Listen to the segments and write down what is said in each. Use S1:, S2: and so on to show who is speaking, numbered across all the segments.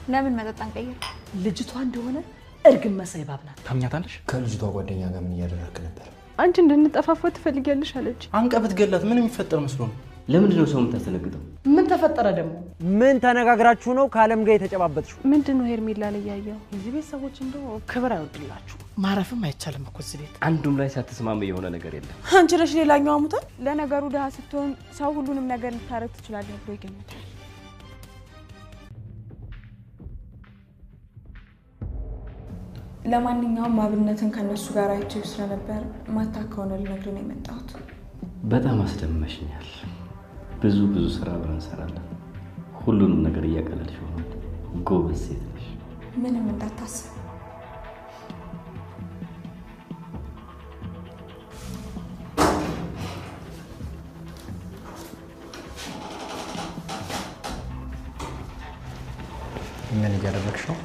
S1: ለምን መጠጥ አንቀይር?
S2: ልጅቷ እንደሆነ እርግብ መሳይ እባብ ናት።
S3: ታምኛታለሽ?
S4: ከልጅቷ ጓደኛ ጋር ምን እያደረግክ ነበር?
S5: አንቺ እንድንጠፋፋ ትፈልጊያለሽ አለች።
S3: አንቀ ብትገላት ምን የሚፈጠር መስሎ ነው?
S6: ለምንድን ነው ሰው የምታስደነግጠው?
S2: ምን ተፈጠረ ደግሞ?
S7: ምን ተነጋግራችሁ ነው ከዓለም ጋር የተጨባበጥሽው?
S5: ምንድነው ሄርሜላ ላይ ያየው?
S8: የዚህ ቤት ሰዎች እንደው ክብር አይወድላችሁ።
S2: ማረፍም አይቻልም እኮ እዚህ ቤት።
S6: አንዱም ላይ ሳትስማማ የሆነ ነገር የለም።
S8: አንቺ ነሽ ሌላኛው አሙታል።
S1: ለነገሩ ድሃ ስትሆን ሰው ሁሉንም ነገር ልታረግ ትችላለህ ብሎ ይገምታል። ለማንኛውም አብነትን ከነሱ ጋር አይቼው ስለነበር ማታ ከሆነ ልነግርህ ነው የመጣሁት።
S6: በጣም አስደመሽኛል። ብዙ ብዙ ስራ አብረን እንሰራለን። ሁሉንም ነገር እያቀለልሽ ሆኗል። ጎበዝ ሴት ነሽ።
S1: ምንም እንዳታስብ።
S4: ምን እያደረግሽ ነው?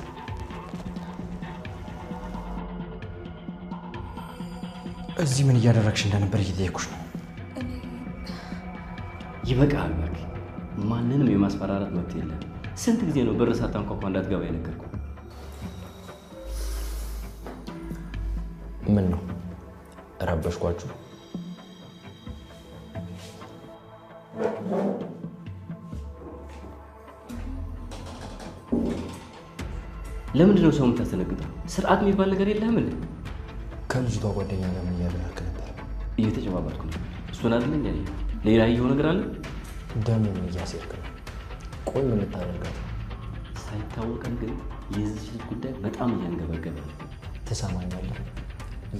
S4: እዚህ ምን እያደረግሽ እንደነበር እየጠየኩሽ ነው።
S6: ይበቃል። እባክህ ማንንም የማስፈራራት መብት የለም። ስንት ጊዜ ነው በር ሳታንኳኳ እንዳትገባ የነገርኩህ?
S4: ምን ነው ረበሽኳችሁ?
S6: ለምንድን ነው ሰው የምታስደነግጠው? ስርዓት የሚባል ነገር የለህም እንዴ?
S4: ከልጅቷ ጓደኛ ጋር ምን እያደረግክ ነበር?
S6: እየተጨባበጥኩ ነው። እሱን አይደለኝ ያየኸው? ሌላ ያየኸው ነገር አለ?
S4: ደም ምን እያሴርክ ነው? ቆይ ምን ልታደርጋት ነው?
S6: ሳይታወቀን ግን የዚች ልጅ ጉዳይ በጣም እያንገበገበ ነው።
S4: ትሰማኛለህ?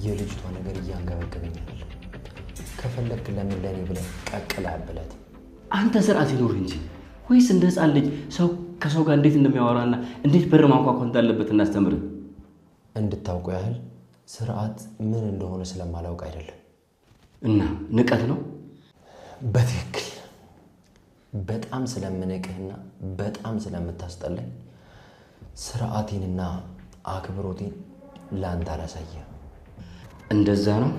S4: የልጅቷ ነገር እያንገበገበኝ አይደለም። ከፈለግክ ለምን ለኔ ብለህ ቀቅለህ አብላት።
S6: አንተ ስርዓት ይኑር እንጂ ወይስ እንደ ህፃን ልጅ ሰው ከሰው ጋር እንዴት እንደሚያወራና እንዴት በር ማንኳኳት እንዳለበት እናስተምርህ?
S4: እንድታውቁ ያህል ስርዓት ምን እንደሆነ ስለማላውቅ አይደለም።
S6: እና ንቀት ነው?
S4: በትክክል በጣም ስለምንቅህና በጣም ስለምታስጠላኝ ስርዓቴንና አክብሮቴን ላንተ አላሳየህም።
S6: እንደዛ ነው?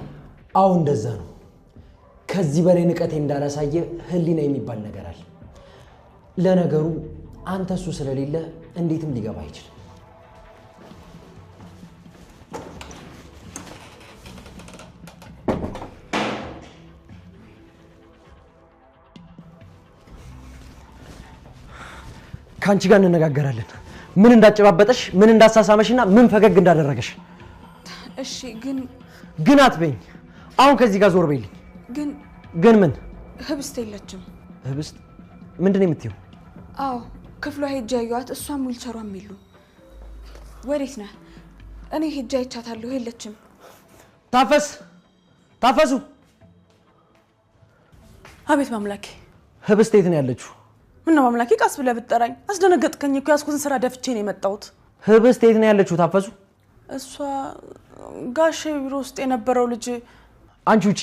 S4: አዎ እንደዛ ነው። ከዚህ በላይ ንቀቴ እንዳላሳየ ህሊና የሚባል ነገር አለ። ለነገሩ አንተ እሱ ስለሌለ እንዴትም ሊገባ አይችልም።
S7: ካንቺ ጋር እንነጋገራለን። ምን እንዳጨባበጠሽ፣ ምን እንዳሳሳመሽና ምን ፈገግ እንዳደረገሽ።
S1: እሺ ግን
S7: ግን አትበይኝ። አሁን ከዚህ ጋር ዞር በይልኝ።
S1: ግን
S7: ግን ምን?
S1: ህብስት የለችም።
S7: ህብስት ምንድን ነው የምትይው?
S1: አዎ ክፍሏ ሄጄ አየኋት። እሷም ዊልቸሯም የሉም። ወዴት ነህ? እኔ ሄጄ አይቻታለሁ፣ የለችም።
S7: ታፈስ ታፈሱ።
S8: አቤት ማምላኬ።
S7: ህብስት የት ነው ያለችው?
S8: ምነው ማምላኬ ቀስ ብለህ ብትጠራኝ? አስደነገጥከኝ እኮ። ያዝኩትን ስራ ደፍቼ ነው የመጣሁት።
S7: ህብስት የት ነው ያለችው? ታፈሱ።
S8: እሷ ጋሼ ቢሮ ውስጥ የነበረው ልጅ።
S7: አንቺ ውጪ።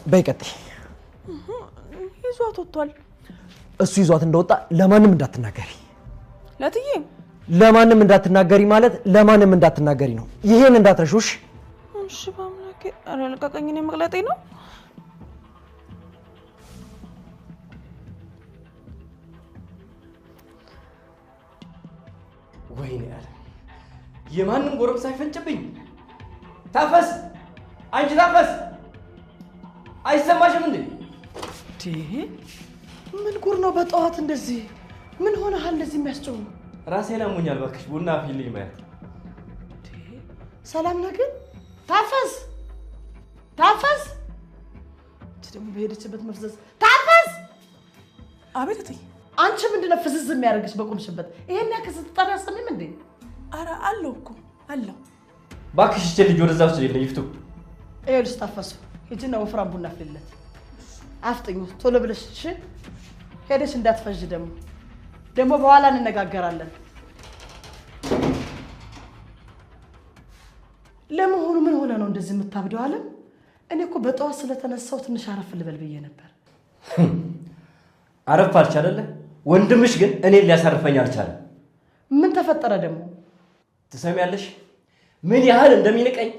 S7: በይ ቀጥይ።
S8: ይዟት ወጥቷል።
S7: እሱ ይዟት እንደወጣ ለማንም እንዳትናገሪ።
S8: ለትዬ
S7: ለማንም እንዳትናገሪ ማለት ለማንም እንዳትናገሪ ነው። ይሄን እንዳትረሺው እሺ?
S8: እሺ በአምላኬ። ኧረ ልቀቀኝ፣ እኔ መቅለጤ ነው።
S6: ወይኔ አለ የማንም ጎረምሳ አይፈንጭብኝ። ታፈስ፣ አንቺ ታፈስ፣ አይሰማሽም እንዴ?
S2: ምን ጉር ነው በጠዋት እንደዚህ? ምን ሆነሃል እንደዚህ የሚያስጨው?
S6: ራሴን አሞኛል። እባክሽ ቡና አፍይልኝ። ማየት
S2: ሰላም ነህ ግን? ታፈስ ታፈስ፣ አንቺ ደግሞ በሄደችበት መፍዘዝ። ታፈስ!
S8: አቤት እትዬ።
S2: አንቺ ምንድን ነው ፍዝዝ የሚያደርግሽ በቆምሽበት? ይሄን ያክል ስትጠሪ አትሰሚም እንዴ?
S8: ኧረ አለሁ እኮ አለሁ።
S6: እባክሽ ይህች ልጅ ወደዛ ውሰጂልኝ ይፍቱ።
S2: ይኸውልሽ ታፈሱ፣ ሂጂና ወፍራም ቡና አፍልለት። አፍጥኙ ቶሎ ብለሽ እሺ። ሄደሽ እንዳትፈዥ ደግሞ ደግሞ በኋላ እንነጋገራለን። ለመሆኑ ምን ሆነ ነው እንደዚህ የምታብደው? አለም እኔ እኮ በጠዋት ስለተነሳው ትንሽ አረፍ ልበል ብዬ ነበር።
S6: አረፍ አልች አይደለ? ወንድምሽ ግን እኔን ሊያሳርፈኝ አልቻለም።
S2: ምን ተፈጠረ ደግሞ?
S6: ትሰሚያለሽ? ምን ያህል እንደሚንቀኝ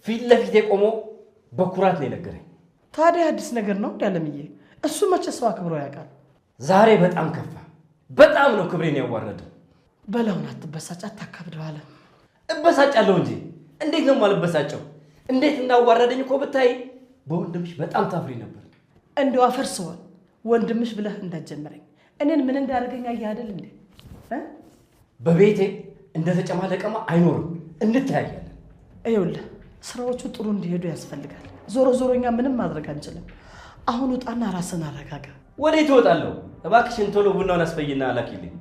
S6: ፊት ለፊቴ ቆሞ በኩራት ነው የነገረኝ።
S2: ታዲያ አዲስ ነገር ነው እንዴ አለምዬ? እሱ መቼ ሰው አክብሮ ያውቃል?
S6: ዛሬ በጣም ከፋ። በጣም ነው ክብሬን ያዋረደ።
S2: በላውን አትበሳጭ፣ አታካብደው አለ።
S6: እበሳጫለሁ እንጂ እንዴት ነው የማልበሳጨው? እንዴት እንዳዋረደኝ እኮ ብታይ በወንድምሽ በጣም ታፍሪ ነበር።
S2: እንደው አፈር ስሆን ወንድምሽ ብለህ እንዳትጀምረኝ። እኔን ምን እንዳደረገኝ አየህ አይደል እንዴ?
S6: በቤቴ እንደተጨማለቀማ አይኖርም፣ እንተያያለን።
S2: ይኸውልህ ስራዎቹ ጥሩ እንዲሄዱ ያስፈልጋል። ዞሮ ዞሮ እኛ ምንም ማድረግ አንችልም። አሁን ውጣና ራስን አረጋጋ።
S6: ወዴት እወጣለሁ? እባክሽን ቶሎ ቡናውን አስፈይና አላኪልኝ።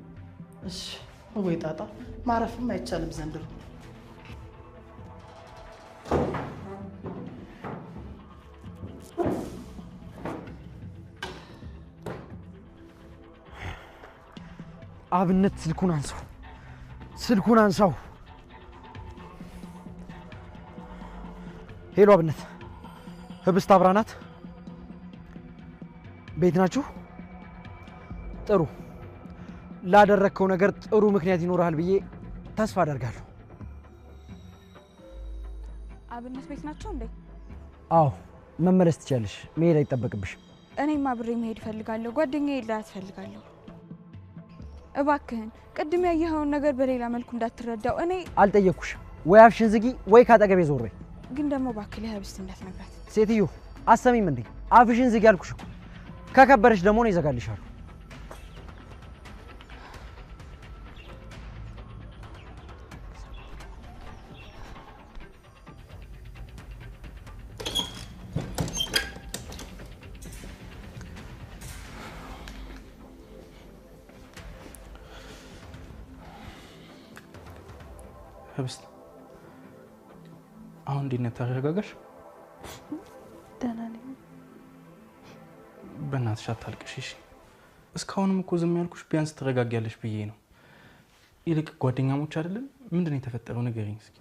S2: እሺ። ወይ ጣጣ፣ ማረፍም አይቻልም ዘንድሮ።
S7: አብነት ስልኩን አንሳው፣ ስልኩን አንሳው። Hello አብነት፣ ህብስት አብራናት ቤት ናችሁ? ጥሩ። ላደረግከው ነገር ጥሩ ምክንያት ይኖርሃል ብዬ ተስፋ አደርጋለሁ።
S1: አብነት ቤት ናቸው እንዴ?
S7: አዎ፣ መመለስ ትችያለሽ። መሄድ አይጠበቅብሽም።
S1: እኔም አብሬ መሄድ እፈልጋለሁ። ጓደኛዬ ላያት እፈልጋለሁ። እባክህን ቅድም ያየኸውን ነገር በሌላ መልኩ እንዳትረዳው። እኔ
S7: አልጠየቅኩሽም። ወይ አፍሽን ዝጊ ወይ ካጠገቤ ዞር በይ።
S1: ግን ደግሞ እባክህ ለህብስት እንዳትነግራት።
S7: ሴትዮ አሰሚም እንዴ? አፍሽን ዝጊ አልኩሽ እኮ። ከከበረሽ ደግሞ ነው ይዘጋልሻለሁ።
S3: ህብስት አሁን እንዴት ነህ? ተረጋጋሽ?
S5: ደህና ነኝ።
S3: በእናትሽ አታልቅሽ እሺ። እስካሁንም እኮ ዝም ያልኩሽ ቢያንስ ትረጋጊያለሽ ብዬ ነው። ይልቅ ጓደኛሞች አይደለም? ምንድን ነው የተፈጠረው ንገሪኝ እስኪ።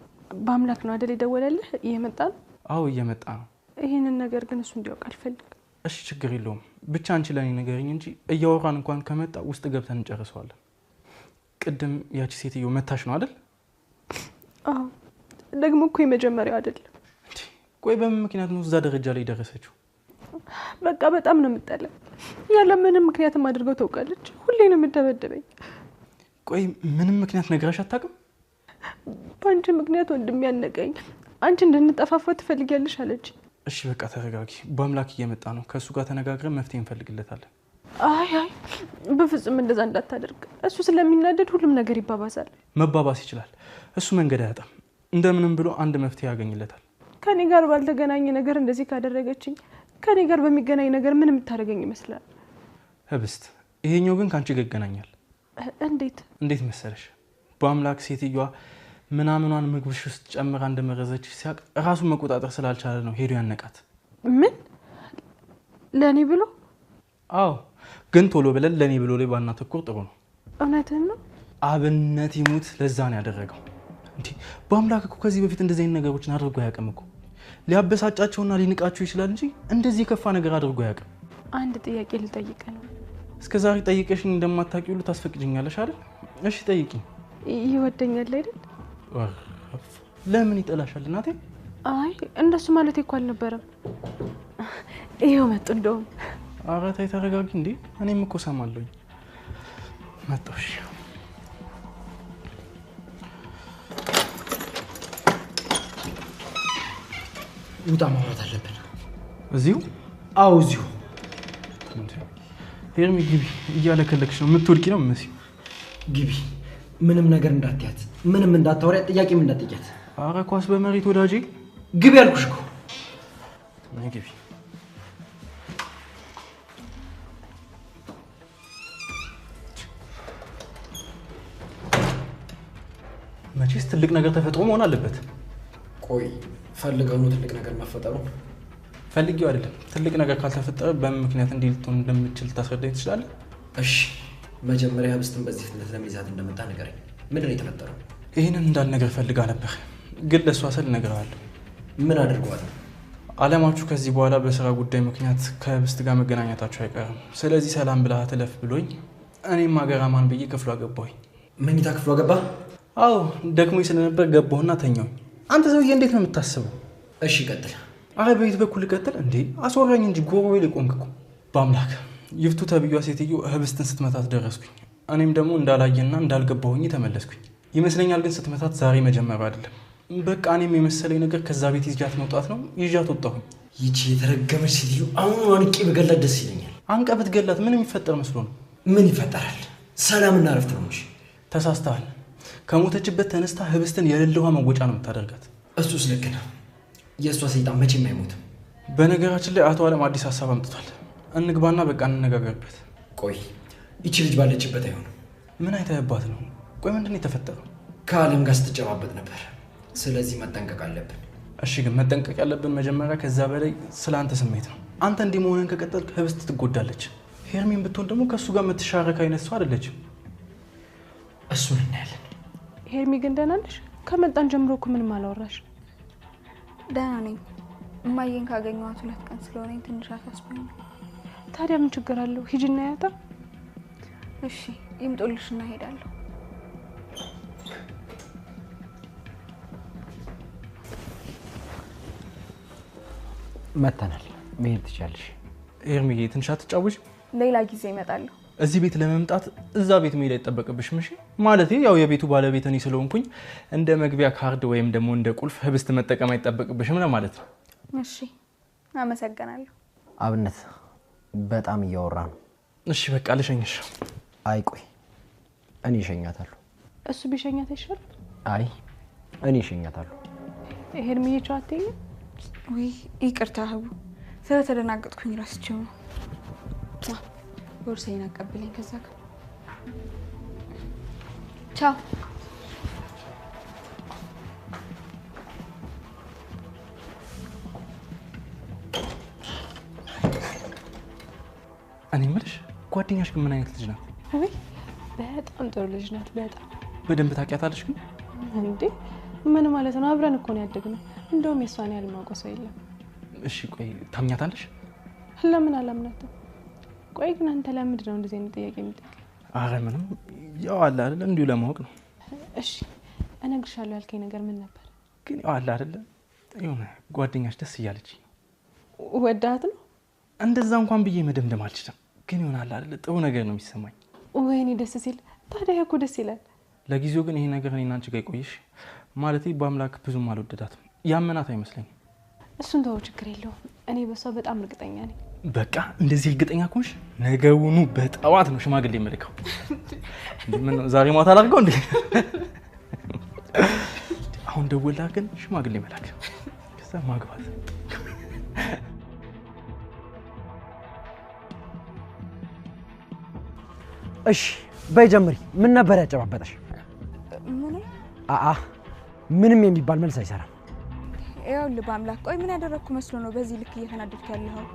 S5: በአምላክ ነው አይደል የደወለልህ? እየመጣ ነው?
S3: አዎ እየመጣ ነው።
S5: ይሄንን ነገር ግን እሱ እንዲያውቅ አልፈልግም።
S3: እሺ ችግር የለውም ብቻ አንቺ ለኔ ንገሪኝ እንጂ እያወራን እንኳን ከመጣ ውስጥ ገብተን እንጨርሰዋለን። ቅድም ያቺ ሴትዮ መታሽ ነው አይደል?
S5: አዎ ደግሞ እኮ የመጀመሪያው አይደለም።
S3: ቆይ በምን ምክንያት ነው እዛ ደረጃ ላይ ደረሰችው?
S5: በቃ በጣም ነው የምጠላው። ያለ ምንም ምክንያትም አድርገው ታውቃለች። ሁሌ ነው የምደበደበኝ።
S3: ቆይ ምንም ምክንያት ነግራሽ አታውቅም?
S5: በአንቺ ምክንያት ወንድም ያነቀኝ፣ አንቺ እንድንጠፋፋ ትፈልጊያለሽ አለች።
S3: እሺ በቃ ተረጋጊ። በአምላክ እየመጣ ነው። ከእሱ ጋር ተነጋግረን መፍትሄ እንፈልግለታለን።
S5: አይ አይ በፍጹም እንደዛ እንዳታደርግ። እሱ ስለሚናደድ ሁሉም ነገር ይባባሳል።
S3: መባባስ ይችላል። እሱ መንገድ አያጣም። እንደምንም ብሎ አንድ መፍትሄ ያገኝለታል።
S5: ከኔ ጋር ባልተገናኘ ነገር እንደዚህ ካደረገችኝ ከኔ ጋር በሚገናኝ ነገር ምን የምታደርገኝ ይመስላል?
S3: ህብስት ይሄኛው ግን ካንቺ ጋር ይገናኛል።
S5: እንዴት?
S3: እንዴት መሰለሽ፣ በአምላክ ሴትዮዋ ምናምኗን ምግብሽ ውስጥ ጨምራ እንደመረዘች ሲያውቅ ራሱን መቆጣጠር ስላልቻለ ነው ሄዶ ያነቃት።
S5: ምን? ለኔ ብሎ?
S3: አዎ፣ ግን ቶሎ ብለን ለኔ ብሎ ላይ ባናተኩር ጥሩ ነው።
S5: እውነትህን ነው።
S3: አብነት ይሙት ለዛ ነው ያደረገው። እንዴ በአምላክ እኮ ከዚህ በፊት እንደዚህ አይነት ነገሮችን አድርጎ አያውቅም እኮ። ሊያበሳጫቸውና ሊንቃቸው ይችላል እንጂ እንደዚህ የከፋ ነገር አድርጎ አያውቅም።
S5: አንድ ጥያቄ ልጠይቅህ ነው።
S3: እስከ ዛሬ ጠይቀሽኝ እንደማታውቂ ሁሉ ታስፈቅጂኛለሽ አይደል? እሺ ጠይቂኝ።
S5: ይወደኛል አይደል?
S3: ለምን ይጠላሻል እናቴ?
S5: አይ እንደሱ ማለት እኮ አልነበረም። ይኸው መጡ እንደውም።
S3: ኧረ ተይ ተረጋጊ እንዴ። እኔም እኮ እሰማለሁኝ። መጣሁ። እሺ
S7: ውጣ፣ ማውራት አለብን።
S3: እዚሁ?
S7: አዎ እዚሁ።
S3: ሄርሚ ግቢ፣ እያለከለክሽ ነው። የምትወድቂ ነው የምመስይው።
S7: ግቢ፣ ምንም ነገር እንዳትያት፣ ምንም እንዳታወሪያት፣ ጥያቄም እንዳትጠይቂያት።
S3: ኧረ ኳስ በመሬት ወዳጄ።
S7: ግቢ ያልኩሽ እኮ።
S3: ግቢ። መቼስ ትልቅ ነገር ተፈጥሮ መሆን አለበት።
S4: ቆይ ፈልገው ነው ትልቅ ነገር መፈጠሩ?
S3: ፈልጌው አይደለም። ትልቅ ነገር ካልተፈጠረ በምን ምክንያት እንዲህ ልትሆን እንደምችል ታስረዳኝ ትችላለህ?
S4: እሺ መጀመሪያ ህብስትን በዚህ ፍጥነት ለምን ይዛት እንደመጣ ንገረኝ። ምንድን ነው የተፈጠረው?
S3: ይህንን እንዳልነግርህ ፈልጋ ነበር፣ ግን ለእሷ ስል እነግርሃለሁ።
S4: ምን አድርገዋት ነው?
S3: አለማችሁ ከዚህ በኋላ በስራ ጉዳይ ምክንያት ከህብስት ጋር መገናኘታችሁ አይቀርም። ስለዚህ ሰላም ብለህ ትለፍ ብሎኝ እኔም አገራማን ብዬ ክፍሏ ገባሁኝ።
S4: መኝታ ክፍሏ ገባ?
S3: አዎ ደክሞኝ ስለነበር ገባሁና ተኛሁኝ። አንተ ሰውዬ እንዴት ነው የምታስበው?
S4: እሺ ቀጥል።
S3: አረ በየት በኩል ልቀጥል እንዴ? አስወራኝ እንጂ ጎሮሮዬ ላይ ቆምክ እኮ። በአምላክ ይፍቱ ተብዬዋ ሴትዮ ህብስትን ስትመታት ደረስኩኝ። እኔም ደግሞ እንዳላየና እንዳልገባሁኝ ተመለስኩኝ። ይመስለኛል ግን ስትመታት ዛሬ መጀመሩ አይደለም። በቃ እኔም የመሰለኝ ነገር ከዛ ቤት ይዣት መውጣት ነው። ይዣት ወጣሁኝ።
S4: ይቺ የተረገመች ሴትዮ አሁን አንቄ ብገላት ደስ ይለኛል።
S3: አንቀ ብትገላት ምን የሚፈጠር መስሎ ነው?
S4: ምን ይፈጠራል? ሰላምና እረፍት ነው እንጂ።
S3: ተሳስተሃል። ከሞተችበት ተነስታ ህብስትን የሌለ ውሃ መወጫ ነው የምታደርጋት።
S4: እሱስ ልክ ነው። የእሷ ሰይጣን መቼም አይሞትም።
S3: በነገራችን ላይ አቶ አለም አዲስ ሀሳብ አምጥቷል። እንግባና በቃ እንነጋገርበት።
S4: ቆይ ይቺ ልጅ ባለችበት አይሆንም።
S3: ምን አይተህባት ነው? ቆይ ምንድን ነው የተፈጠረው?
S4: ከአለም ጋር ስትጨባበጥ ነበር። ስለዚህ መጠንቀቅ አለብን።
S3: እሺ፣ ግን መጠንቀቅ ያለብን መጀመሪያ ከዛ በላይ ስለ አንተ ስሜት ነው። አንተ እንዲህ መሆንን ከቀጠልክ ህብስት ትጎዳለች። ሄርሜን ብትሆን ደግሞ ከእሱ ጋር የምትሻረክ አይነት ሰው አይደለችም።
S4: እሱን እናያለን።
S5: ሄርሚ ግን ደህና ነሽ? ከመጣን ጀምሮ እኮ ምንም አላወራሽ።
S1: ደህና ነኝ። እማዬን ካገኘኋት 2 ቀን ስለሆነኝ ትንሽ አሳስቦኛል።
S5: ታዲያ ምን ችግር አለው? ሂጂና ያታ።
S1: እሺ ይምጡልሽና እሄዳለሁ።
S4: መተናል። መሄድ ትችያለሽ።
S3: ሄርሚዬ ትንሽ አትጫወች?
S1: ሌላ ጊዜ እመጣለሁ።
S3: እዚህ ቤት ለመምጣት እዛ ቤት መሄድ አይጠበቅብሽም። እሺ ማለቴ ያው የቤቱ ባለቤት እኔ ስለሆንኩኝ እንደ መግቢያ ካርድ ወይም ደግሞ እንደ ቁልፍ ህብስት መጠቀም አይጠበቅብሽም ለማለት ነው።
S1: እሺ አመሰግናለሁ።
S4: አብነት በጣም እያወራ ነው።
S3: እሺ በቃ ልሸኝሽ።
S4: አይ ቆይ እኔ እሸኛታለሁ።
S5: እሱ ቢሸኛት አይሻልም?
S4: አይ እኔ እሸኛታለሁ።
S5: ሄርሚዬ ቻው አትይኝም?
S1: ውይ ይቅርታ ህቡ፣ ስለተደናገጥኩኝ ረስቼው ነው። ቦርሳዬን አቀብለኝ። ከዛ ጋር ቻው።
S3: እኔ የምልሽ ጓደኛሽ ግን ምን አይነት ልጅ ናት?
S5: ውይ በጣም ጥሩ ልጅ ናት። በጣም
S3: በደንብ ታውቂያታለሽ ግን?
S5: እንዴ ምን ማለት ነው? አብረን እኮ ነው ያደግነው። እንደውም የእሷን ያህል የማውቀው ሰው የለም።
S3: እሺ ቆይ ታምኛታለሽ?
S5: ለምን አላምናትም? ቆይ ግን አንተ ለምንድን ነው እንደዚህ አይነት ጥያቄ የምጠይቀኝ?
S3: አረ ምንም፣ ያው አለ አይደለ እንዲሁ ለማወቅ ነው።
S5: እሺ እነግርሻለሁ ያልከኝ ነገር ምን ነበር?
S3: ግን ያው አለ አይደለ የሆነ ጓደኛሽ ደስ እያለች
S5: ወዳት ነው?
S3: እንደዛ እንኳን ብዬ መደምደም አልችልም፣ ግን የሆነ አለ አይደለ ጥሩ ነገር ነው የሚሰማኝ።
S5: ወይኔ ደስ ሲል። ታዲያ እኮ ደስ ይላል።
S3: ለጊዜው ግን ይሄ ነገር እኔና አንቺ ጋር ይቆይሽ። ማለቴ በአምላክ ብዙም አልወደዳትም፣ ያመናት አይመስለኝም።
S5: እሱን ተወው፣ ችግር የለውም። እኔ በሷ በጣም እርግጠኛ ነኝ።
S3: በቃ እንደዚህ እርግጠኛ ከሆንሽ ነገውኑ በጠዋት ነው ሽማግሌ የምልከው። ምን ነው ዛሬ ማታ አላድርገው እንዴ? አሁን ደወላ ግን ሽማግሌ መላክ፣ ከዛ ማግባት።
S7: እሺ በይ ጀምሪ። ምን ነበር ያጨባበጠሽ?
S1: ምን?
S7: አአ ምንም የሚባል መልስ አይሰራም።
S1: ይኸውልህ በአምላክ፣ ቆይ ምን ያደረግኩ መስሎ ነው በዚህ ልክ እየተናደድክ ያለኸው?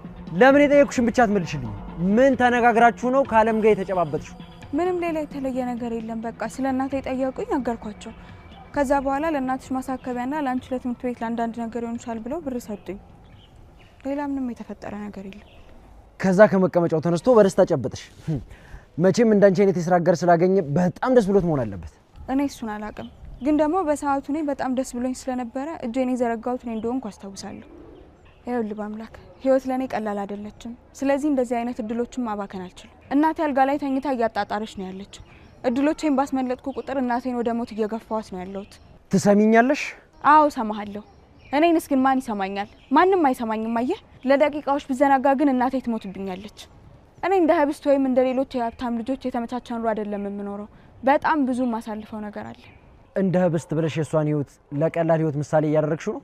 S7: ለምን የጠየኩሽን ብቻ አትመልሽልኝ? ምን ተነጋግራችሁ ነው ከአለም ጋር የተጨባበጥሽው?
S1: ምንም ሌላ የተለየ ነገር የለም። በቃ ስለ እናቴ የጠየቁኝ ነገርኳቸው። ከዛ በኋላ ለእናትሽ ማሳከቢያና ለአንቺ ለትምህርት ቤት ለአንዳንድ ነገር ይሆንሻል ብለው ብር ሰጡኝ። ሌላ ምንም የተፈጠረ ነገር የለም።
S7: ከዛ ከመቀመጫው ተነስቶ በደስታ ጨበጥሽ። መቼም እንዳንቺ አይነት የስራ አጋር ስላገኘ በጣም ደስ ብሎት መሆን አለበት።
S1: እኔ እሱን አላውቅም፣ ግን ደግሞ በሰዓቱ እኔ በጣም ደስ ብሎኝ ስለነበረ እጄን የዘረጋሁት እኔ እንደሆንኩ አስታውሳለሁ። ይኸውልህ በአምላክ ህይወት ለእኔ ቀላል አይደለችም። ስለዚህ እንደዚህ አይነት እድሎችን ማባከን አልችልም። እናቴ አልጋ ላይ ተኝታ እያጣጣረች ነው ያለችው። እድሎቼን ባስመለጥኩ ቁጥር እናቴን ወደ ሞት እየገፋዋት ነው ያለሁት።
S7: ትሰሚኛለሽ?
S1: አዎ እሰማሃለሁ። እኔንስ ግን ማን ይሰማኛል? ማንም አይሰማኝም። አየህ፣ ለደቂቃዎች ብዘናጋ ግን እናቴ ትሞትብኛለች። እኔ እንደ ህብስት ወይም እንደ ሌሎች የሀብታም ልጆች የተመቻቸ ኑሮ አይደለም የምኖረው። በጣም ብዙ ማሳልፈው ነገር አለ።
S7: እንደ ህብስት ብለሽ የእሷን ህይወት ለቀላል ህይወት ምሳሌ እያደረግሽው ነው?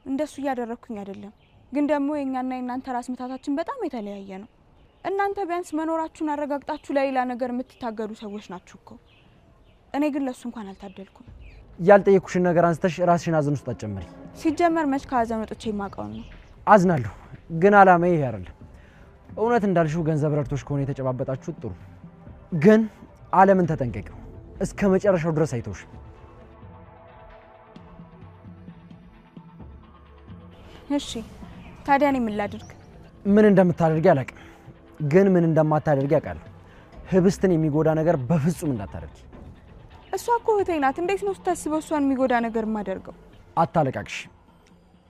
S1: እንደሱ እያደረግኩኝ አይደለም፣ ግን ደግሞ የእኛና የእናንተ ራስ ምታታችን በጣም የተለያየ ነው። እናንተ ቢያንስ መኖራችሁን አረጋግጣችሁ ለሌላ ነገር የምትታገሉ ሰዎች ናችሁ እኮ። እኔ ግን ለሱ እንኳን አልታደልኩም።
S7: ያልጠየኩሽን ነገር አንስተሽ ራስሽን ሀዘን ውስጥ አትጨምሪ።
S1: ሲጀመር መች ከሀዘን ወጥቼ የማውቀውን ነው።
S7: አዝናለሁ፣ ግን አላማዬ ይሄ አይደለም። እውነት እንዳልሽው ገንዘብ ረድቶሽ ከሆነ የተጨባበጣችሁት ጥሩ፣ ግን ዓለምን ተጠንቀቂው። እስከ መጨረሻው ድረስ አይተውሽም።
S1: እሺ ታዲያ እኔ ምን ላድርግ?
S7: ምን እንደምታደርጊ አላውቅም፣ ግን ምን እንደማታደርጊ አውቃለሁ። ህብስትን የሚጎዳ ነገር በፍጹም እንዳታደርጊ።
S1: እሷ እኮ እህቴ ናት። እንዴት ነው ስታስበው እሷን የሚጎዳ ነገር የማደርገው?
S7: አታለቃቅሽ።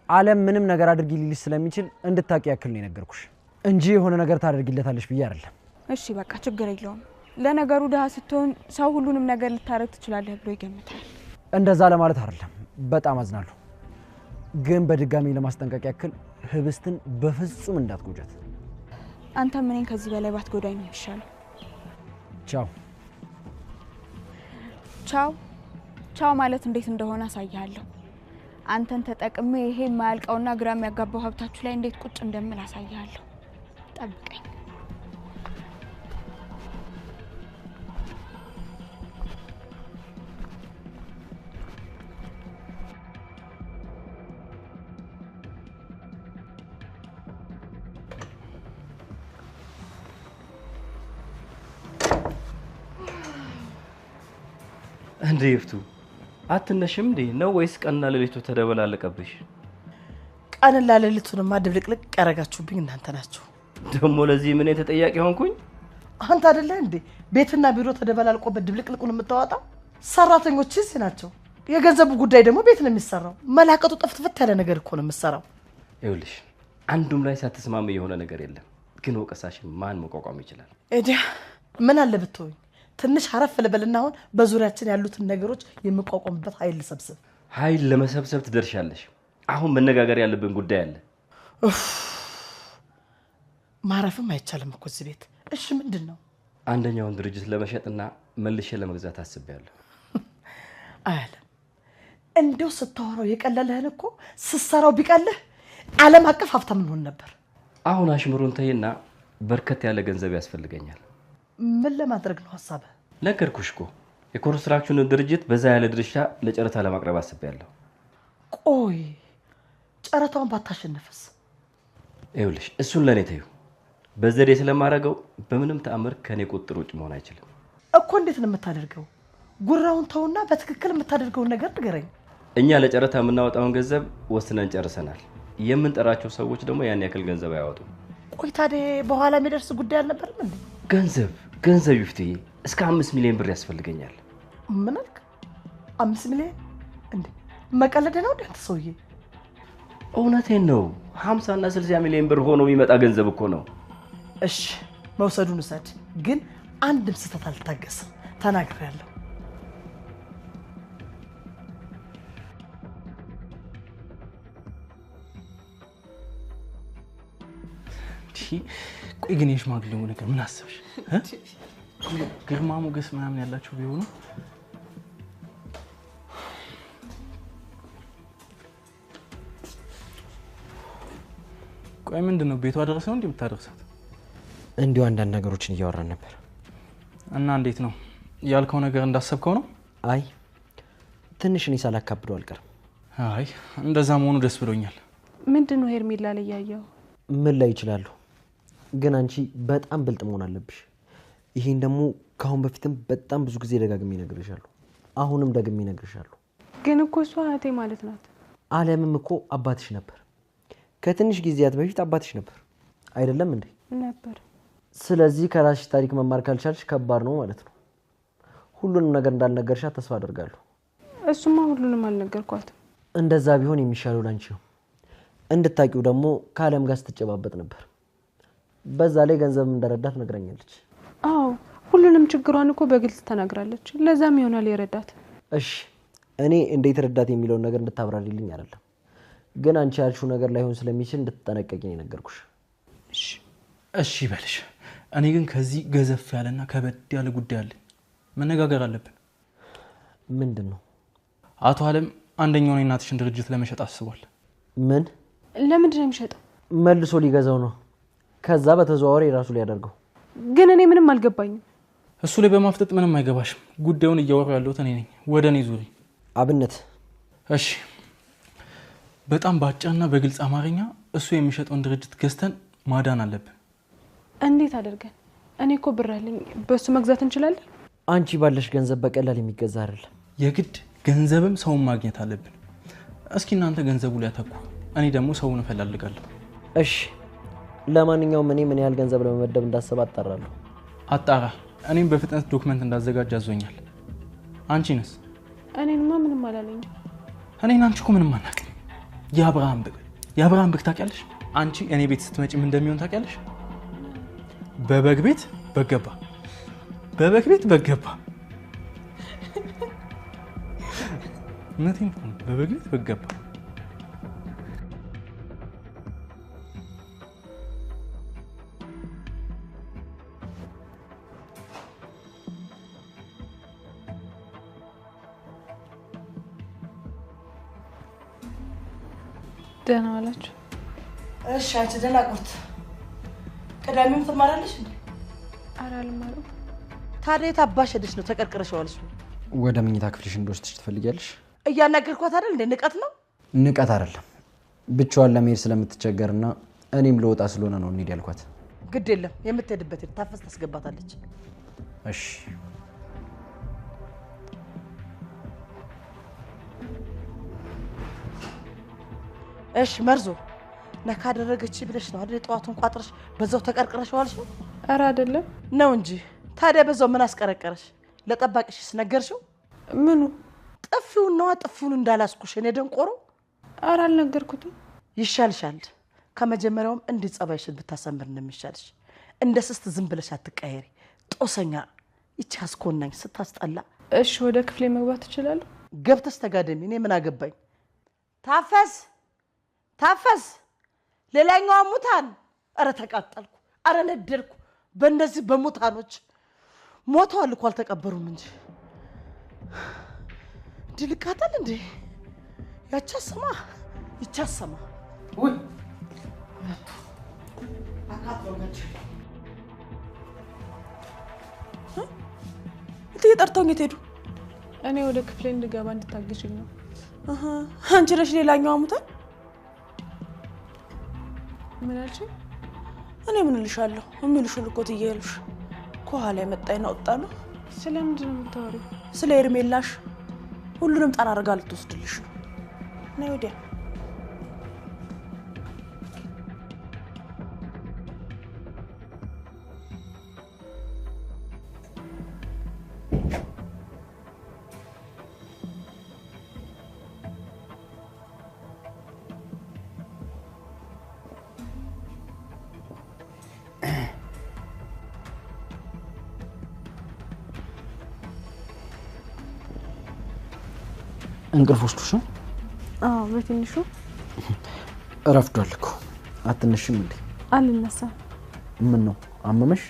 S7: ዓለም ምንም ነገር አድርጊ ሊልሽ ስለሚችል እንድታውቂ ያክል ነው የነገርኩሽ እንጂ የሆነ ነገር ታደርጊለታለሽ ብዬ አይደለም።
S1: እሺ በቃ ችግር የለውም። ለነገሩ ድሃ ስትሆን ሰው ሁሉንም ነገር ልታረግ ትችላለህ ብሎ ይገምታል።
S7: እንደዛ ለማለት አይደለም፣ በጣም አዝናለሁ። ግን በድጋሚ ለማስጠንቀቅ ያክል ህብስትን በፍጹም እንዳትጎጃት።
S1: አንተም እኔን ከዚህ በላይ ባትጎዳኝ ነው የሚሻለው።
S7: ቻው
S1: ቻው ቻው ማለት እንዴት እንደሆነ አሳይሃለሁ። አንተን ተጠቅሜ ይሄ የማያልቀውና ግራ የሚያጋባው ሀብታችሁ ላይ እንዴት ቁጭ እንደምል አሳይሃለሁ። ጠብቀኝ።
S6: እንዴ ይፍቱ፣ አትነሽም እንዴ ነው ወይስ ቀንና ሌሊቱ ተደበላለቀብሽ?
S2: ቀንና ሌሊቱንማ ድብልቅልቅ ያደረጋችሁብኝ እናንተ ናችሁ።
S6: ደግሞ ለዚህ ምን ተጠያቂ ሆንኩኝ?
S2: አንተ አይደለህ እንዴ ቤትና ቢሮ ተደበላልቆበት ድብልቅልቁን የምታወጣው? ሰራተኞች እዚህ ናቸው። የገንዘቡ ጉዳይ ደግሞ ቤት ነው የሚሰራው። መላቀጡ ጠፍትፍት ያለ ነገር እኮ ነው የምሰራው።
S6: ይኸውልሽ አንዱም ላይ ሳትስማሚ የሆነ ነገር የለም። ግን ወቀሳሽን ማን መቋቋም ይችላል?
S2: እዲያ ምን አለ ብትሆኝ ትንሽ አረፍ ልበልና አሁን በዙሪያችን ያሉትን ነገሮች የምቋቋምበት ኃይል ልሰብስብ።
S6: ኃይል ለመሰብሰብ ትደርሻለሽ። አሁን መነጋገር ያለብን ጉዳይ አለ።
S2: ማረፍም አይቻልም እኮ እዚህ ቤት። እሺ ምንድን ነው?
S6: አንደኛውን ድርጅት ለመሸጥና መልሼ ለመግዛት አስቤያለሁ።
S2: አያለም እንደው ስታወራው የቀለለህን እኮ ስትሰራው ቢቀልህ ዓለም አቀፍ ሀብታም እንሆን ነበር።
S6: አሁን አሽሙሩን ተይና በርከት ያለ ገንዘብ ያስፈልገኛል።
S2: ምን ለማድረግ ነው ሀሳብህ?
S6: ነገርኩሽ እኮ የኮንስትራክሽኑን ድርጅት በዛ ያለ ድርሻ ለጨረታ ለማቅረብ አስቤያለሁ።
S2: ቆይ ጨረታውን ባታሸንፍስ?
S6: ይኸውልሽ እሱን ለእኔ ተይው። በዘዴ ስለማደርገው በምንም ተአምር ከእኔ ቁጥጥር ውጭ መሆን አይችልም።
S2: እኮ እንዴት ነው የምታደርገው? ጉራውን ተውና በትክክል የምታደርገውን ነገር ንገረኝ።
S6: እኛ ለጨረታ የምናወጣውን ገንዘብ ወስነን ጨርሰናል። የምንጠራቸው ሰዎች ደግሞ ያን ያክል ገንዘብ አያወጡም።
S2: ቆይ ታዲያ በኋላ የሚደርስ ጉዳይ አልነበረም እንዴ?
S6: ገንዘብ ገንዘብ ይፍትዬ፣ እስከ 5 ሚሊዮን ብር ያስፈልገኛል።
S2: ምን አልክ? 5 ሚሊዮን? እንዴ መቀለድ ነው እንዴ አንተ ሰውዬ?
S6: እውነቴን ነው። 50 እና 60 ሚሊዮን ብር ሆኖ የሚመጣ ገንዘብ እኮ ነው።
S2: እሺ መውሰዱን ውሰድ፣ ግን አንድም ስህተት አልታገስም። ተናግሬያለሁ።
S3: ቆይ ግን የሽማግሌው ነገር ምን አሰብሽ? ግርማ ሞገስ ምናምን ያላቸው ቢሆኑ ቆይ ምንድን ነው ቤቷ ድረስ ነው እንዴ የምታደርሳት?
S4: እንዲሁ አንዳንድ ነገሮችን እያወራን ነበር።
S3: እና እንዴት ነው ያልከው ነገር እንዳሰብከው ነው?
S4: አይ ትንሽ እኔ ሳላካብደው አልቀርም።
S3: አይ እንደዛ መሆኑ ደስ ብሎኛል።
S5: ምንድን ነው ሄርሜላ ላይ ያየኸው?
S4: ምን ላይ ይችላሉ፣ ግን አንቺ በጣም ብልጥ መሆን አለብሽ። ይሄን ደግሞ ከአሁን በፊትም በጣም ብዙ ጊዜ ደጋግሜ እነግርሻለሁ፣ አሁንም ደግሜ እነግርሻለሁ።
S5: ግን እኮ እሷ እህቴ ማለት ናት።
S4: አለምም እኮ አባትሽ ነበር። ከትንሽ ጊዜያት በፊት አባትሽ ነበር አይደለም እንዴ?
S5: ነበር።
S4: ስለዚህ ከራስሽ ታሪክ መማር ካልቻልሽ ከባድ ነው ማለት ነው። ሁሉንም ነገር እንዳልነገርሻት ተስፋ አደርጋለሁ።
S5: እሱማ ሁሉንም አልነገርኳትም።
S4: እንደዛ ቢሆን የሚሻለው ላንቺ ነው። እንድታቂው ደግሞ ከአለም ጋር ስትጨባበጥ ነበር። በዛ ላይ ገንዘብ እንደረዳት ነግራኛለች።
S5: አዎ ሁሉንም ችግሯን እኮ በግልጽ ተናግራለች። ለዛም ይሆናል የረዳት።
S4: እሺ እኔ እንዴት ረዳት የሚለውን ነገር እንድታብራሪልኝ አይደለም፣ ግን አንቺ ያልሽው ነገር ላይሆን ስለሚችል እንድትጠነቀቂ ነው የነገርኩሽ።
S5: እሺ
S3: እሺ በልሽ። እኔ ግን ከዚህ ገዘፍ ያለና ከበድ ያለ ጉዳይ አለ፣ መነጋገር አለብን።
S4: ምንድን ነው?
S3: አቶ አለም አንደኛውን የእናትሽን ድርጅት ለመሸጥ አስቧል።
S4: ምን?
S5: ለምንድን ነው የሚሸጠው?
S4: መልሶ ሊገዛው ነው። ከዛ በተዘዋዋሪ የራሱ ሊያደርገው።
S5: ግን እኔ ምንም አልገባኝም።
S3: እሱ ላይ በማፍጠጥ ምንም አይገባሽም። ጉዳዩን እያወራሁ ያለሁት እኔ ነኝ። ወደ እኔ ዙሪ
S4: አብነት።
S3: እሺ በጣም በአጭርና በግልጽ አማርኛ እሱ የሚሸጠውን ድርጅት ገዝተን ማዳን አለብን።
S5: እንዴት አድርገን? እኔ እኮ ብር አለኝ፣ በሱ መግዛት እንችላለን።
S4: አንቺ ባለሽ ገንዘብ በቀላል የሚገዛ አይደለም።
S3: የግድ ገንዘብም ሰውን ማግኘት አለብን። እስኪ እናንተ ገንዘቡ ላይ አተኩሩ፣ እኔ ደግሞ ሰውን እፈላልጋለሁ።
S4: እሺ ለማንኛውም እኔ ምን ያህል ገንዘብ ለመመደብ እንዳሰበ አጣራለሁ።
S3: አጣራ። እኔም በፍጥነት document እንዳዘጋጅ አዞኛል። አንቺንስ?
S5: እኔንማ ምንም አላለኝም።
S3: እኔን አንቺ እኮ ምንም አናውቅም። የአብርሃም በግ የአብርሃም በግ ታውቂያለሽ? አንቺ እኔ ቤት ስትመጪ ምን እንደሚሆን ታውቂያለሽ? በበግ ቤት በገባ በበግ ቤት በገባ። እውነቴን እኮ ነው። በበግ ቤት በገባ።
S5: ደህና ዋላችሁ?
S2: እሺ አንቺ ደህና ቁርት። ቅዳሜም ትማራለሽ እንዴ?
S5: ኧረ አልማርም።
S2: ታዲያ የት አባሽ ሄደሽ ነው ተቀርቅረሽ ዋልሽው?
S7: ወደ መኝታ ክፍልሽ እንድወስድሽ ትፈልጊያለሽ?
S2: እያናገርኳት አይደል እንዴ? ንቀት ነው?
S7: ንቀት አይደለም፣ ብቻዋን ለመሄድ ስለምትቸገርና እኔም ልወጣ ስለሆነ ነው እንሂድ ያልኳት።
S2: ግድ የለም የምትሄድበት ታፈስ ታስገባታለች።
S7: እሺ
S2: እሺ መርዞ ነካ አደረገች ብለሽ ነው አይደል? ጠዋቱን ቋጥረሽ በዛው ተቀርቅረሽ ዋልሽው?
S5: ኧረ አይደለም
S2: ነው እንጂ። ታዲያ በዛው ምን አስቀረቀረሽ? ለጠባቂሽስ ነገርሽው?
S5: ምኑ?
S2: ጥፊውን ነዋ። ጥፊውን እንዳላስኩሽ እኔ ደንቆሮ።
S5: ኧረ አልነገርኩትም።
S2: ይሻልሻል። ከመጀመሪያውም እንዲህ ጸባይሽን ብታሰምር ነው የሚሻልሽ። እንደ ስስት ዝም ብለሽ አትቀየሪ። ጦሰኛ ይቺ አስኮናኝ ስታስጠላ።
S5: እሺ ወደ ክፍሌ መግባት እችላለሁ?
S2: ገብተሽ ተጋደሚ። እኔ ምን አገባኝ? ታፈስ ታፈስ፣ ሌላኛዋ ሙታን። ኧረ ተቃጠልኩ፣ ኧረ ነደድኩ በእነዚህ በሙታኖች። ሞተዋል እኮ አልተቀበሩም እንጂ። እንዲህ ልቃጠል እንዴ? ያቻሰማ ይቻሰማ። ውይ
S8: እትዬ ጠርተውኝ የት ሄዱ?
S5: እኔ ወደ ክፍሌ እንድገባ እንድታግዥኝ ነው።
S8: አንቺ ነሽ ሌላኛዋ ሙታን?
S5: ምን አልሽኝ?
S8: እኔ ምን እልሻለሁ? የሚልሽን እኮ እትዬ ያሉሽ ከኋላ የመጣ ይናወጣ ነው።
S5: ስለምንድን ነው የምታወሪው?
S8: ስለ ሄርሜላሽ። ሁሉንም ጠራርጋ ልትወስድልሽ ነው። ነይ ወዲያ።
S7: እንቅልፍ ወስዶሽ ነው?
S5: አዎ በትንሹ።
S7: እረፍዷል እኮ። አትነሽም እንዴ?
S5: አልነሳም።
S7: ምን ነው አመመሽ?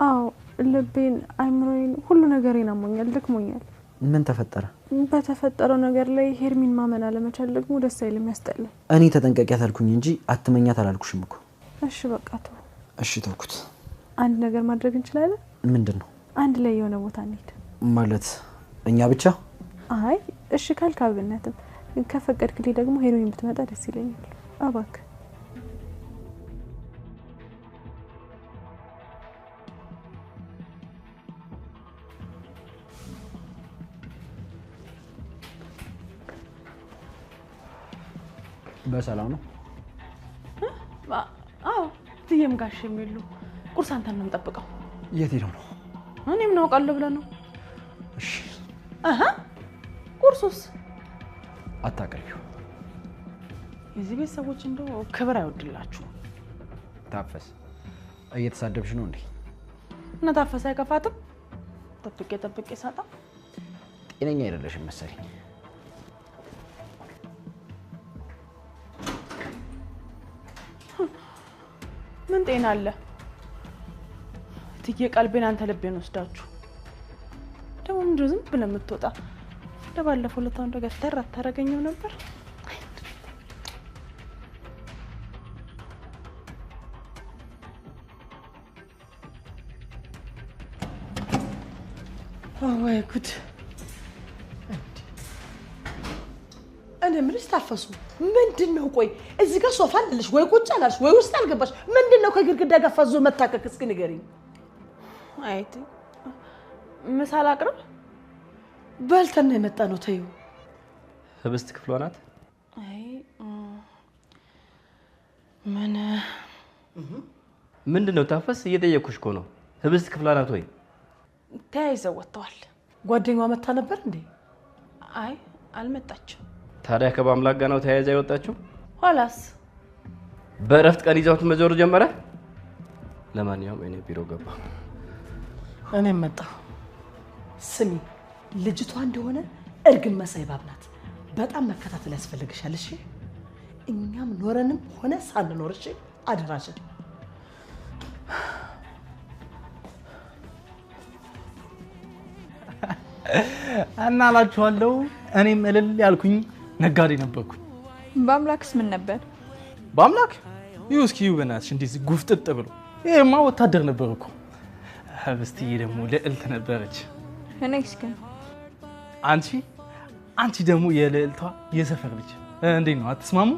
S5: አዎ ልቤን፣ አይምሮዬን፣ ሁሉ ነገሬን አሞኛል፣ ደክሞኛል።
S7: ምን ተፈጠረ?
S5: በተፈጠረው ነገር ላይ ሄርሚን ማመን አለመቻል ደግሞ ደስ አይልም፣ ያስጠላል።
S7: እኔ ተጠንቀቂያት አልኩኝ እንጂ አትመኛት አላልኩሽም እኮ።
S5: እሺ በቃ ተው።
S7: እሺ ተውኩት።
S5: አንድ ነገር ማድረግ እንችላለን።
S7: ምንድን ነው?
S5: አንድ ላይ የሆነ ቦታ እንሂድ።
S7: ማለት እኛ ብቻ?
S5: አይ እሺ ካልክ አብነትም ከፈቀድክልኝ ደግሞ ሄርሚን ብትመጣ ደስ ይለኛል። እባክህ።
S7: በሰላም ነው?
S8: አዎ እትዬም ጋሼም የሉ። ቁርስ አንተን ነው የምጠብቀው።
S7: የት ሄደው ነው?
S8: እኔ ምን አውቃለሁ ብለህ ነው?
S7: እሺ
S8: አሃ ቁርሱስ?
S7: አታቀርቢው።
S8: የዚህ ቤት ሰዎች እንደው ክብር አይወድላችሁ።
S7: ታፈስ እየተሳደብሽ ነው እንዴ?
S8: እና ታፈስ አይከፋትም? ጠብቄ ጠብቄ ሳጣ
S7: ጤነኛ አይደለሽም መሰለኝ።
S8: ምን ጤና አለ? እትዬ ቀልቤን አንተ ልቤን ወስዳችሁ ደግሞ ምንድን ነው ዝም ብለህ የምትወጣ? ለባለፈው ለታ እንደው ገተር አታረገኝም ነበር?
S2: ወይ ጉድ! እኔ የምልሽ ታፈሱ ምንድን ነው? ቆይ እዚህ ጋር ሶፋ አለልሽ ወይ ቁጭ አላልሽ ወይ ውስጥ አልገባሽ። ምንድን ነው ከግድግዳ ጋር ፈዞ መታከክ? እስኪ ንገሪኝ።
S8: አይ ምሳ ላቅርብ?
S2: በልተን ነው የመጣ ነው። ተይው።
S6: ህብስት ክፍሏ ናት።
S8: አይ ምን
S6: ምንድን ነው ታፈስ? እየጠየኩሽ እኮ ነው። ህብስት ክፍሏ ናት ወይ?
S8: ተያይዘው ወጥተዋል።
S2: ጓደኛዋ መታ ነበር እንዴ?
S8: አይ አልመጣችም።
S6: ታዲያ ከባምላክ ጋር ነው ተያይዛ የወጣችው?
S8: ኋላስ
S6: በእረፍት ቀን ይዛውት መዞር ጀመረ። ለማንኛውም እኔ ቢሮ ገባ።
S2: እኔም መጣሁ። ስሚ፣ ልጅቷ እንደሆነ እርግብ መሳይ እባብ ናት። በጣም መከታተል ያስፈልግሻል። እሺ? እኛም ኖረንም ሆነ ሳንኖር፣ እሺ? አደራሽን።
S3: እና እላችኋለሁ እኔም እልል ያልኩኝ ነጋዴ ነበርኩኝ።
S1: በአምላክስ ምን ነበር?
S3: በአምላክ ይኸው እስኪ ይኸው በእናትሽ እንደዚህ ጉፍጥጥ ብሎ ይሄማ ወታደር ነበር እኮ። ህብስትዬ ደግሞ ልዕልት ነበረች።
S1: እኔስ ግን
S3: አንቺ ደግሞ የልዕልቷ የሰፈር ልጅ እንዴት ነው አትስማሙ?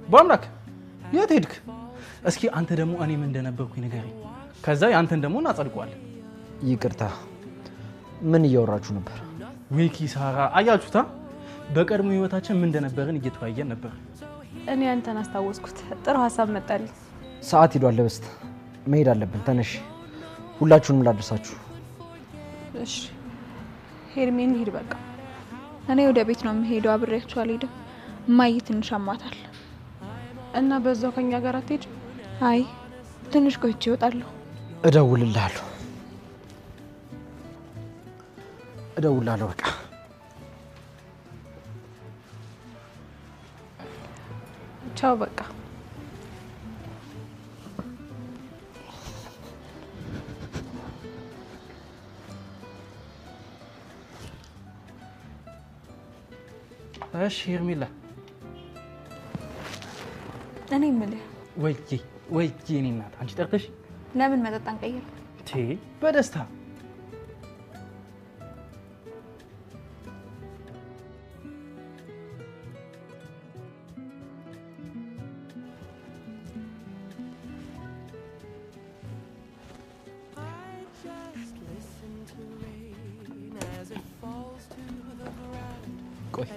S3: በአምላክ የት ሄድክ? እስኪ አንተ ደግሞ እኔ ምን እንደነበርኩኝ ንገረኝ። ከዛ ያንተን ደግሞ እናጸድቀዋለን።
S7: ይቅርታ፣ ምን እያወራችሁ ነበር?
S3: ወይ ኪሳራ! አያችሁታ፣ በቀድሞ ህይወታችን ምን እንደነበርን እየተወያየን ነበር።
S5: እኔ አንተን አስታወስኩት። ጥሩ ሀሳብ መጣልኝ።
S7: ሰዓት ሄዷል። ህብስት መሄድ አለብን። ተነሽ፣ ሁላችሁንም ላድርሳችሁ።
S5: እሺ ሄርሜ እንሂድ በቃ።
S1: እኔ ወደ ቤት ነው የምሄደው፣ አብሬያችሁ አልሄድም። እማዬ ትንሽ አሟታል።
S5: እና በዛው ከኛ ጋር አትሄጂም?
S1: አይ ትንሽ ቆይቼ እወጣለሁ።
S7: እደውልልሃለሁ እደውልልሃለሁ። በቃ
S5: ቻው። በቃ
S3: እሺ ሄርሜላ።
S1: እኔ የምልህ
S3: ወይዬ ወይዬ፣ የእኔ እናት አንቺ ጠርተሽ
S1: ለምን መጠጥ አንቀይርም?
S3: በደስታ
S6: ቆይ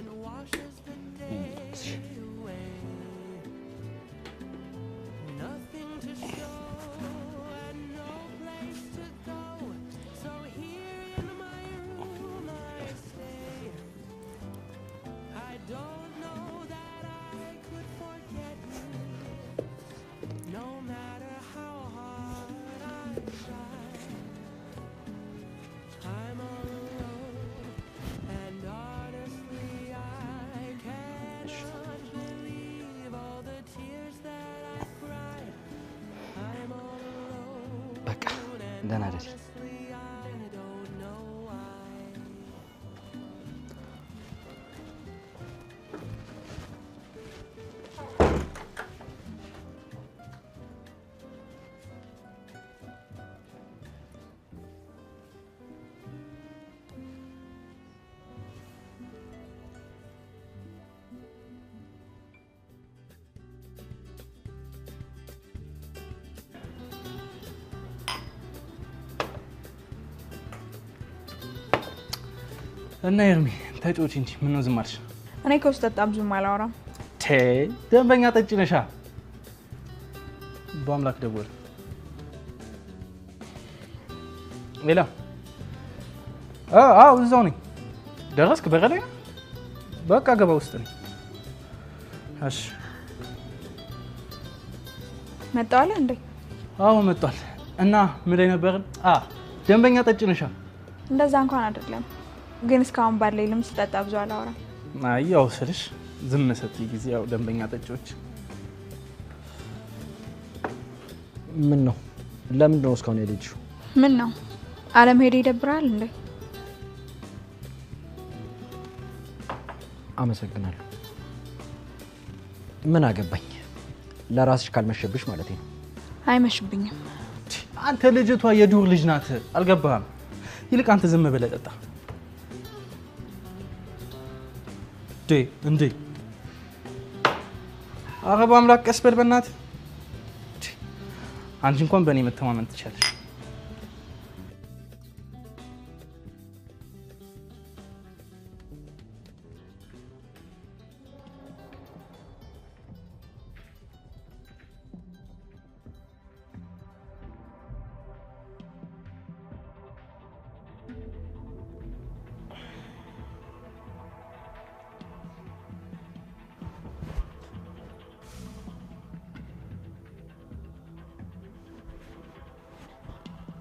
S6: በቃ ደህና ደሪ።
S3: እና ኤርሚ ተጫውቺ እንጂ ምነው ዝም አልሽ?
S1: እኔ ከውስጥ ጠጣ ብዙም አላወራም።
S3: ደንበኛ ጠጪ ነሻ። በአምላክ ደወለ። ሌላ አዎ፣ እዛው ነኝ። ደረስክ? በር ላይ ነህ? በቃ ገባ፣ ውስጥ ነኝ። እሺ
S1: መጣዋለ እንዴ?
S3: አዎ መጥቷል። እና ምን ላይ ነበርን? ደንበኛ ጠጪ ነሻ።
S1: እንደዛ እንኳን አይደለም፣ ግን እስካሁን ባለኝ ልምድ ስጠጣ ብዙ አላወራም።
S3: አይ ያው ስልሽ ዝም ስትይ ጊዜ ያው ደንበኛ ጠጪዎች።
S7: ምን ነው? ለምንድን ነው እስካሁን ያልሄድሽው?
S1: ምን ነው አለመሄድ ይደብራል እንዴ?
S7: አመሰግናለሁ። ምን አገባኝ፣ ለራስሽ ካልመሸብሽ ማለት ነው።
S1: አይመሽብኝም።
S3: አንተ ልጅቷ የዱር ልጅ ናት፣ አልገባህም? ይልቅ አንተ ዝም ብለህ ጠጣ። እንዴ ኧረ በአምላክ ቀስ በል በእናትህ። አንቺ እንኳን በእኔ መተማመን ትችያለሽ።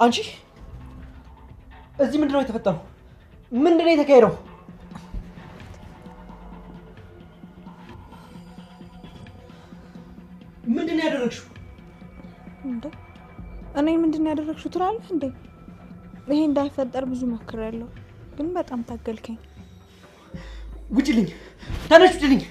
S4: አንቺ እዚህ ምንድነው የተፈጠረው? ምንድነው የተካሄደው? ምንድነው ያደረግሽው?
S1: እንዴ እኔ ምንድነው ያደረግሽው ትላለህ እንዴ? ይሄ እንዳይፈጠር ብዙ ሞክሬያለሁ፣ ግን በጣም ታገልከኝ።
S4: ውጭልኝ! ተነሽ ውጭልኝ!